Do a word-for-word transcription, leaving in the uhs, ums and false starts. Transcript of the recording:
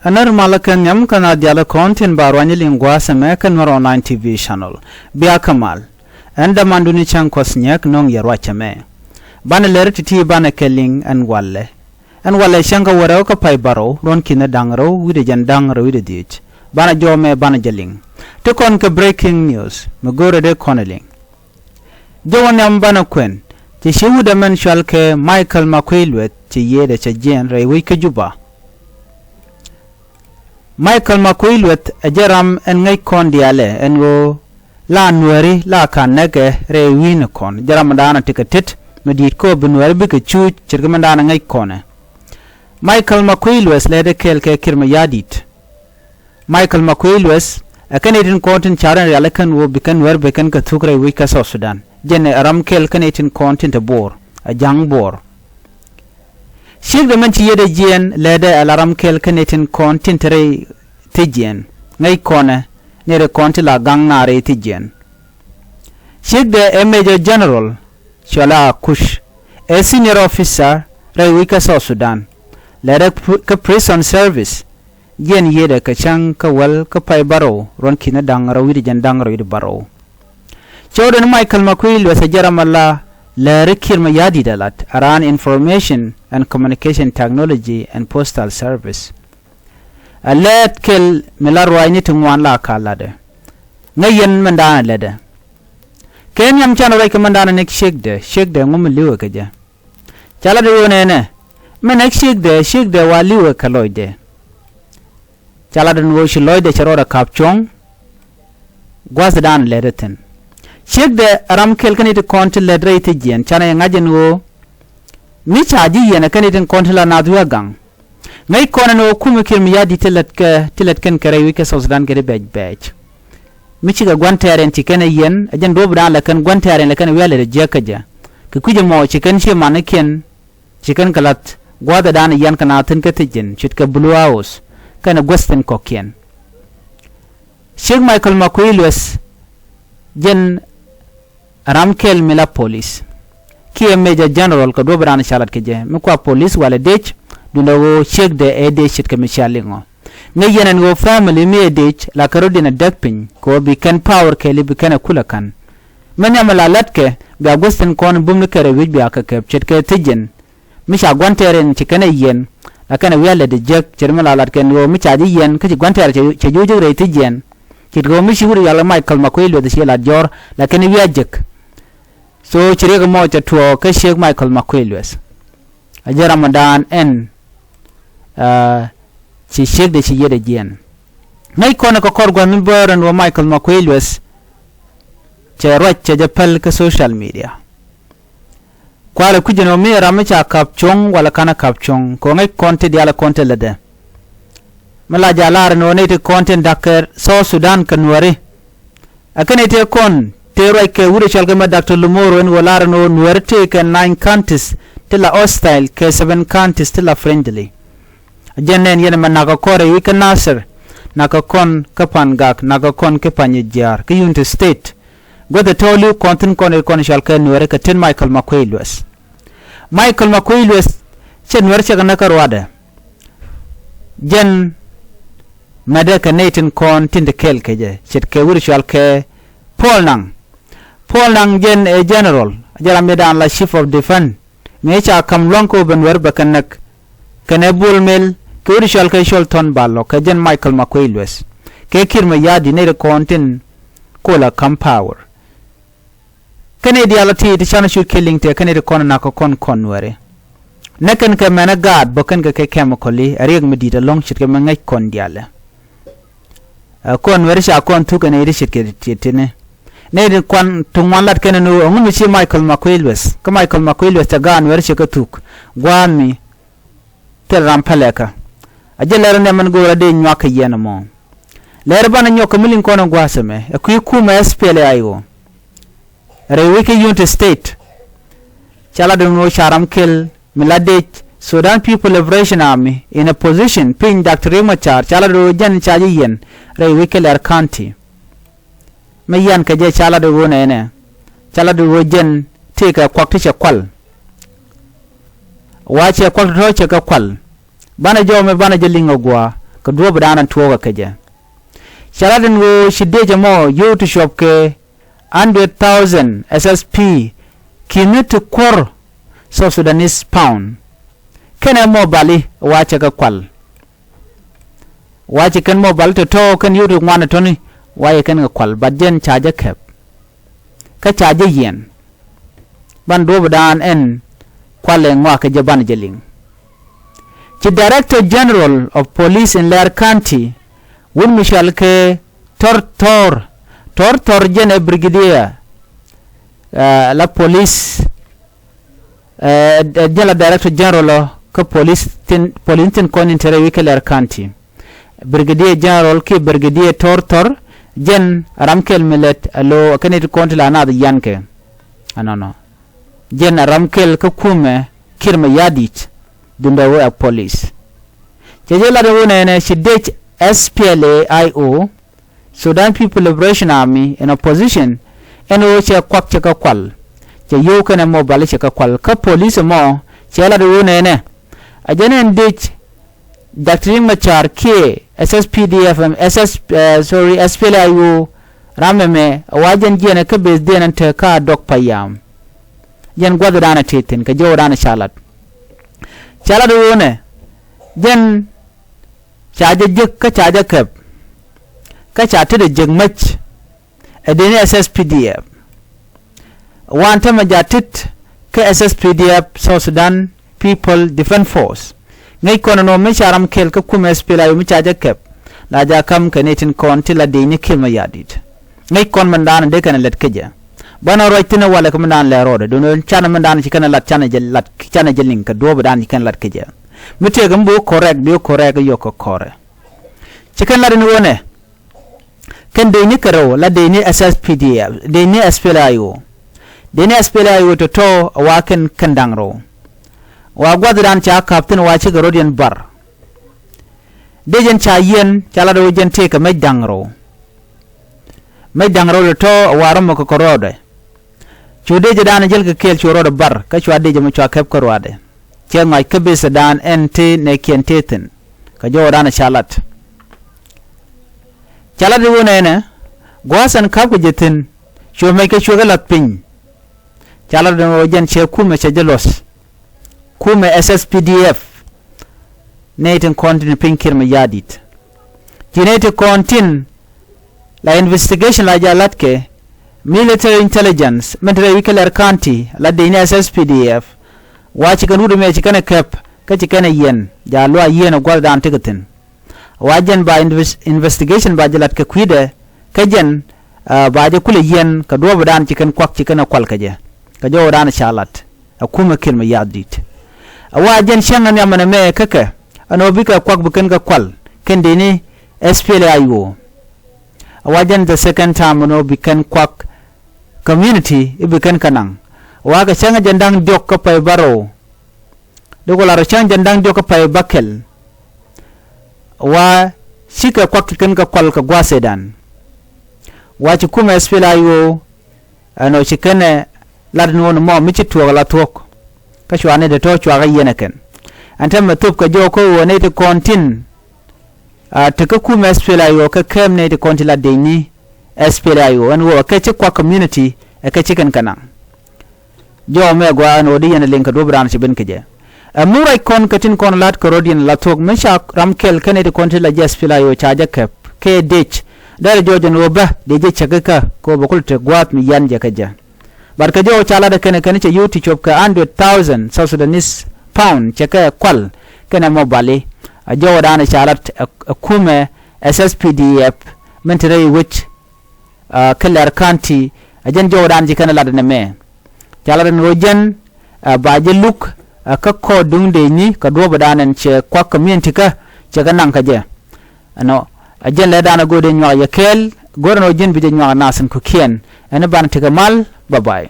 Ɛn nɛr malä kɛ nhiam kä na dialä kɔn tin ba ruany liŋ gua̱a̱th ɛmɛ kä Nuɛr Online T V channel. Bia kä mal. Ɛn dämandun i̱ cäŋ kuɔth nyɛk nöŋ yɛ ruac ɛmɛ. Banɛ lɛr ti̱ti̱ banɛ kɛ liŋ ɛn walɛ. Ɛn walɛ cäŋ kä wä rɛw kä pay bärɔw ruɔ̱n ki̱n da̱ŋ rɛw wi̱cdɛ jɛn da̱ŋ rɛw wi̱cdɛ dhiec. Banɛ jɔɔmɛ banɛ jɛ liŋ. Ti kɔn kɛ breaking news mi go̱o̱rɛ dee kɔn ɛ liŋ. Jɛ wä nhiam banɛ kuɛn, ci ci wut ɛmɛn cual kɛ Michael Makuei Lueth ci yiëëdɛ cɛ jiɛɛn rɛy wec kä Juba. Michael Makuei Lueth ɛ jɛ ram ɛn ŋäc kɔn diaalɛ ɛn ɣöö la Nuääri la ka näkɛ rɛy wi̱i̱ni kɔn, jɛ ram daanɔ ti kɛ tet mi di̱i̱t kɔ bi Nuääri bikɛ cuuc ce̱tkɛ min daanɔ ŋäc kɔnɛ. Michael Makuei Lueth lɛɛtdɛ kɛɛl kɛ Kiir Mayardit. Michael Makuei Lueth ɛ kɛn itin kɔn tin ca̱r in rialikä ɛn ɣöö bi kɛn Nuäär bi kɛn kɛ thuk rɛy wec kä South Sudan. Jɛn ɛ ram kɛl kɛn itin kɔn tin te Boor, ɛ ja̱ŋ Boor. Ciekdɛ mɛn ci yiëëdɛ jiɛɛn lɛɛtdɛ ɛ la ram kɛl kɛn itin kɔn tin te rɛy thi̱jiɛɛn. Ŋäc kɔnɛ ni rɛy kɔn ti la gaŋ na rɛy thi̱jiɛɛn. Ciekdɛ ɛ Major General Cuala Kuc, ɛ senior officer rɛy wec kä South Sudan. Lɛɛtdɛ kä Prison Service. Jiɛn yiëëdɛ kɛ cäŋ kä wäl kä pay bärɔw ruɔ̱n ki̱n da̱ŋ rɛw wi̱cdɛ jɛn da̱ŋ rɛw wi̱cdɛ bärɔw. Cɔwdɛ ni Michael Makuei Lueth ɛ jɛ ram ala lääri Kiir Mayardit ɛ lat ɛ raan Information and Communication Technology and Postal Service. Ɛ lɛɛt kɛl mi la ruaacni ti ŋuan la ka latdɛ. Ŋäc yɛn mɛn daanɛ lätdɛ. Kɛ nhiam canɛ ruac kɛ mɛn daanɛ ni ciekdɛ, ciekdɛ ŋu mi li̱wɛ kɛ jɛ. Ca latdɛ ɣöö nɛnɛ, mɛn ɛ ciekdɛ, ciekdɛ wa li̱wɛ kɛ lɔcdɛ. Ca latdɛ ni ɣöö ci lɔcdɛ cɛ rɔɔdɛ ka̱p cuɔ̱ŋ. Gua̱thdan lɛt ɛ thi̱n. Ciekdɛ ram kɛl kä ni ti kɔn ti lät rɛy thi̱jiɛɛn canɛ yɛ ŋa̱c ɛn ɣöö mi ca ji̱ yiɛn ɛ kä ni tin kɔn ti la naath wi̱i̱ agaŋ. Ŋäc kɔn ɛn ɣöö kumɛ Kiir Mayardit ti lät kɛ, ti lät kɛn kɛ rɛy wec kä South Sudan kɛ ti bɛc bɛɛc. Mi cikɛ gua̱n tɛɛr ɛn ci kɛn ɛ yiɛn, ɛ jɛn duɔ̱ɔ̱pdan lɛ kɛn gua̱n tɛɛr ɛn lɛ kɛn wi̱i̱ a lät ɛ jiäk kä jɛ. Kɛ kui̱c ɛmɔ ci kɛn ciɛ manikiɛn, ci kɛn kɛ la̱th gua̱a̱thdan ɛ yiɛn kɛ naath thi̱n kä thi̱jiɛɛn, ce̱tkɛ Blue House, kɛnɛ guäth thi̱n kɔ̱kiɛn. Ciek Michael Makuei Lueth, jɛn ram kɛl mi la polis. Kiɛ Major General kɛ duɔ̱p raan ca lat kɛ jɛ. Mi kua polis walɛ dec, duundɛ ɣöö ciekdɛ ɛ dec ce̱tkɛ mi cia liŋɔ. Ŋäc yɛn ɛn ɣöö family mi ɛ dec, la kɛ rɔ̱diɛn ɛ däk piny, kɛ ɣöö bi kɛn power kɛɛli bi kɛn ɛ kulɛ ka̱n. Mi nhiam ɛ la la̱tkɛ, bia guäth thi̱n kɔn bumni kɛ rɛy wi̱c bia kɛ kɛp ce̱tkɛ thi̱jiɛɛn. Mi ca gua̱n tɛɛr in ci kɛn ɛ yiɛn, la kɛn ɛ wi̱i̱ a lät ɛ jiäk, ce̱t mi la lat kɛn ɣöö mi ca ji̱ yiɛn, kä ci gua̱n tɛɛr cɛ, cɛ juuc ji̱ rɛy thi̱jiɛɛn. Ce̱tkɛ ɣöö mi ci wut rial ɛ Michael Makuei Lueth ci lat jɔ̱ɔ̱r, la kɛn ɛ wi̱i̱ a jiäk. So ci riɛk ɛmɔ cɛ tuɔɔk kä ciek Michael Makuei Lueth. A jɛ Ramadan ɛn, ah, ci ciekdɛ ci yiëëdɛ jiɛɛn. Ŋäc kɔn ɛ kɛ kɔr gua̱n mi bäär ɛn ɣöö Michael Makuei Lueth cɛ ruac cɛ jɛ päl kä social media. Kualɛ kui̱c ɛn ɣöö mi ram mi ca ka̱p cuɔ̱ŋ walɛ ka̱n a ka̱p cuɔ̱ŋ kɛ ɣöö ŋäc kɔn ti diaal ɛ kɔn ti lätdɛ. Mi la ja̱ lar ɛn ɣöö nɛy ti kɔn tin da̱k kɛ South Sudan kɛ Nuääri. Ɛ kɛn nɛy ti kɔn tëë ruac kɛ wut ɛ cɔal kɛ mɛ Doctor Lumoro ɛn ɣöö lar ɛn ɣöö Nuääri tëë kɛ nine counties ti la hostile kɛ seven counties ti la friendly. Ɛ jɛn nɛn yɛn ɛmɛ nakä kɔn rɛy wec kä Nasir, nakä kɔn kä Pangak, nakä kɔn kä Panyijiar kä Unity State. Guäth ɛ tɔ̱ li̱w kɔn thi̱n kɔn ɛ kɔn cɔal kɛ Nuääri kɛ tin Michael Makuei Lueth. Michael Makuei Lueth cɛ Nuäär cɛ kɛ näk kä ruaadɛ. Jɛn mɛtdɛ kɛ nɛy tin kɔn tin te kɛɛl kɛ jɛ ce̱tkɛ wut cɔal kɛ Paul Nang. Paul Nang jɛn ɛ general, jɛ ram mi daan la chief of defense. Mi ca ka̱m lua̱ŋ kɛ ɣöö bɛ Nuäär bɛ kɛ näk. Kɛnɛ Bol Mel kɛ wut cɔal kɛ Col Thɔn Balɔ kɛ jɛn Michael Makuei Lueth. Kɛ Kiir Mayardit nɛy ti kɔn tin kolɛ ka̱m power. Kɛn i̱ diaal ɔ ti ti canɛ cu kɛ liŋ tëë kɛn i̱ ti kɔn nakä kɔn kɔn Nuääri. Nɛ kɛn kɛ mɛnɛ gaat bä kɛn kɛ kɛ chemical i̱ ɛ riɛk mi di̱i̱t ɛlɔ̱ŋ ce̱tkɛ mi ŋäc kɔn diaalɛ. Ɛ kɔn Nuääri ca kɔn thuk kɛn i̱ ti ce̱tkɛ ti tini. Nɛ i̱ ti kuan ti ŋuan lat kɛn ɛn ɣöö ɛŋu mi ci Michael Makuei Lueth kä Michael Makuei Lueth cɛ gaat Nuääri cɛ kɛ thuk gua̱a̱th mi. Thil ram pälɛ kä a jɛ lɛr ni ɛmɛn go̱o̱r a dee nyuak kɛ yɛn ɛmɔ. Lɛr banɛ nyɔk kɛ mi liŋ kɔn ɛ gua̱a̱th ɛmɛ ɛ kui̱ kumɛ S P L A I O. Rɛy wec kä Unity State. Ca lat ɛn ɣöö ca ram kɛl mi la dec Sudan People Liberation Army in opposition piny Doctor Riek Machar ca lat ɣöö jɛn ca ji̱ yiɛn rɛy wec kä Lɛr County. Mi yian kɛ jɛ ca lat i̱ ɣöö nɛnɛ ca lat i̱ ɣöö jɛn tëëkɛ kuak ti cɛ kual. Wa cɛ kuak ti tɔ̱ cɛ kɛ kual. Banɛ jɔw mi banɛ jɛ liŋ ɛ gua̱a̱ kɛ duɔ̱ɔ̱p dan tuɔɔkä kɛ jɛ. Ca lat ɛn ɣöö ci dëc ɛmɔ yio̱w ti cuɔp kɛ hundred thousand S S P ki̱ni ti kuɔ̱r South Sudanese pound. Kɛnɛ mobali wa cɛ kɛ kual. Wa ci kɛn mobali tɔ̱tɔ̱ kɛn yio̱w ti ŋuan tɔ̱ni wa cɛ kɛn kɛ kual, but jɛn ca jɛ kɛp. Kä ca jɛ yiɛn. Ban duɔ̱ɔ̱p dan ɛn kualɛ ŋɔak kɛ jɛ ban jɛ liŋ. Ci Director General of Police in Leer County, wut mi cɔal kɛ Tɔr Tɔr, Tɔr Tɔr jɛn ɛ Brigadier, eh, la police, eh, jɛn la Director General ɔ kä police tin, police tin kɔn in te rɛy wi̱c kä Leer County. Brigadier General kiɛ Brigadier Tɔr Tɔr, jɛn ram kɛl mi lɛt alo kɛn it kɔn ti la naath yian kɛ. Ɛnɔnɔ. Jɛn ram kɛl kä kumɛ Kiir Mayardit, dundɛ wä ɛ police. Cɛ jɛ lat wä nɛnɛ ci dec S P L A I O, Sudan People Liberation Army, in opposition, ɛn ɣöö cɛ kuak cɛ kɛ kual. Cɛ yio̱w kɛnɛ mobali cɛ kɛ kual. Kä police mɔ, cɛ lat wä nɛnɛ. A jɛn ɛn dec Doctor Riek Machar kiɛ S S P D F, S S, eh, sorry, S P L A I O, ram ɛmɛ, a wa jɛn jiɛnɛ kä beth diɛn ɛn te ka dɔk payam. Jɛn gua̱th dan a te thi̱n, kɛ jɔw dan a ca lat. Ca lat wä nɛ, jɛn ca jɛ jek kä ca jɛ kɛp. Kä ca tetdɛ jek mäc. Ɛ deni S S P D F. Wan tämɛ ja tit kä S S P D F, South Sudan People Defense Force. Ŋäc kɔn ɛnɔ mi ca ram kɛl kä kumɛ S P L A I O mi ca jɛ kɛp. La ja kam kɛ ni tin kɔn ti la deni Kiir Mayardit. Ŋäc kɔn mɛn dan dee kɛn lɛt kä jɛ. Banɛ ruac thin walɛ kɛ mɛn dan lɛ rɔɔdɛ. Dun canɛ mɛn dan ci kɛn lat, canɛ jɛ lat, canɛ jɛ liŋ kɛ duɔɔp dan ci kɛn lat kä jɛ. Mi tëëk mi bi wä correct, bi wä correct yɔk kɛ kɔrɛ. Ci kɛn lat ni wä nɛ. Kɛn dec ni kɛ rɛw la dec ni S S P D F, dec ni S P L A I O. Dec ni S P L A I O tɔ̱tɔ̱ a wa kɛn kɛn da̱ŋ rɛw. Wa gua̱th dan ca ka̱p thi̱n wa cikɛ rɔ̱diɛn bar. Dec jɛn ca yiɛn ca lat rɛw jɛn tëëkɛ mɛc da̱ŋ rɛw. Mɛc da̱ŋ rɛw tɔ̱tɔ̱ a wa rɔmɔ kɛ kɛ rɔɔdɛ. Cu dec dan jäl kɛ kɛɛl cu rɔɔdɛ bar kä cua dec ɛmɔ cua kɛp kä ruaadɛ. Cɛ ŋɔac kä beth dan ɛn te nɛɛkiɛn te thi̱n. Kɛ jɔw dan ca lat. Ca lat i̱ wä nɛnɛ gua̱a̱th ɛn ka̱p kɛ jɛ thi̱n. Cuɛ mɛc kɛ cuɛ kɛ la̱th piny. Ca lat i̱ wä jɛn cɛ kumɛ cɛ jɛ luɔ̱th. Kumɛ S S P D F. Nɛy tin kɔn tin piny Kiir Mayardit. Ci nɛy tin kɔn tin la investigation la ja lat kɛ military intelligence min te rɛy wi̱c kɛ Leer County la dec ni S S P D F. Wa ci kɛn wut ɛmɛ ci kɛn ɛ kɛp kä ci kɛn ɛ yiɛn ja luac yiɛn ɛ gua̱th dan tekɛ thi̱n. Wa jɛn ba inves-, investigation ba jɛ lat kɛ kui̱dɛ kä jɛn, ah, ba jɛ kulɛ yiɛn kɛ duɔ̱ɔ̱p dan ci kɛn kuak ci kɛn ɛ kual kɛ jɛ. Kɛ jɔw dan ca lat. A kumɛ Kiir Mayardit. A wa jɛn cäŋ ɛn yamɛn ɛmɛ kä kɛ ɛn ɣöö bikɛ kuak bi kɛn kɛ kual kɛn dec ni S P L A I O. A wa jɛn the second time ɛn ɣöö bi kɛn kuak community i̱ bi kɛn kɛ naŋ. A wa kɛ cäŋ jɛn da̱ŋ diɔ̱k kä pay bärɔw. Di ku lar cäŋ jɛn da̱ŋ diɔ̱k kä pay bäkɛl. Wa cikɛ kuak ci kɛn kɛ kual kɛ gua̱a̱th ëëdan. Wa ci kumɛ S P L A I O ɛn ɣöö ci kɛn ɛ lat ni ɣöö ni mɔ mi ci tuɔɔk la thuɔ̱k. Kä cua ni te tɔ̱ cua kɛ yiɛn ɛ kɛn. Ɛn täämɛ thöp kɛ jɔw kä ɣöö nɛy ti kɔn tin, ah, te kä kumɛ S P L A I O kä kɛɛm nɛy ti kɔn ti la dec ni S P L A I O ɛn ɣöö kɛ ci kuak community ɛ kɛ ci kɛn kɛ naŋ. Jɔw mɛ gɔaa ɛn ɣöö di yɛn ɛ liŋ kɛ duɔ̱p raan ci ben kɛ jɛ. Ɛ mi ruac kɔn kɛ tin kɔn la̱t kɛ rɔ̱diɛn la thuɔ̱k mi ca ram kɛl kɛn iti kɔn ti la jɛ S P L A I O ca jɛ kɛp kɛ dec. Dɛrɛ jɔɔc ɛn ɣöö bä dec jɛ cäk ikä kɛ ɣöö bɛ kul te gua̱a̱th mi yian jɛ kɛ jɛ. But kɛ jɔw ca lat ɛ kɛn ɛ kɛn cɛ yio̱w ti cuɔp kɛ hundred thousand South Sudanese pound cɛ kɛ kual kɛnɛ mobali. Ɛ jɔw dan ca lat ɛ, ɛ kumɛ S S P D F min te rɛy wec. Ah, kä Leer County, a jɛn jɔwdan ci kɛn lat nɛ mɛ. Ca lat ni ɣöö jɛn, ah, ba jɛ luk, ah, kä kɔɔt duŋ dec ni kɛ duɔ̱ɔ̱p dan ɛn cɛ kuak community kä cɛ kɛ naŋ kä jɛ. Ɛnɔ, a jɛn lɛ dan a go̱o̱r dee nyuak yɛ kɛɛl, go̱o̱r ɛn ɣöö jɛn bi jɛ nyuak nath in kukiɛn. Ɛn ban tekɛ mal, bye bye.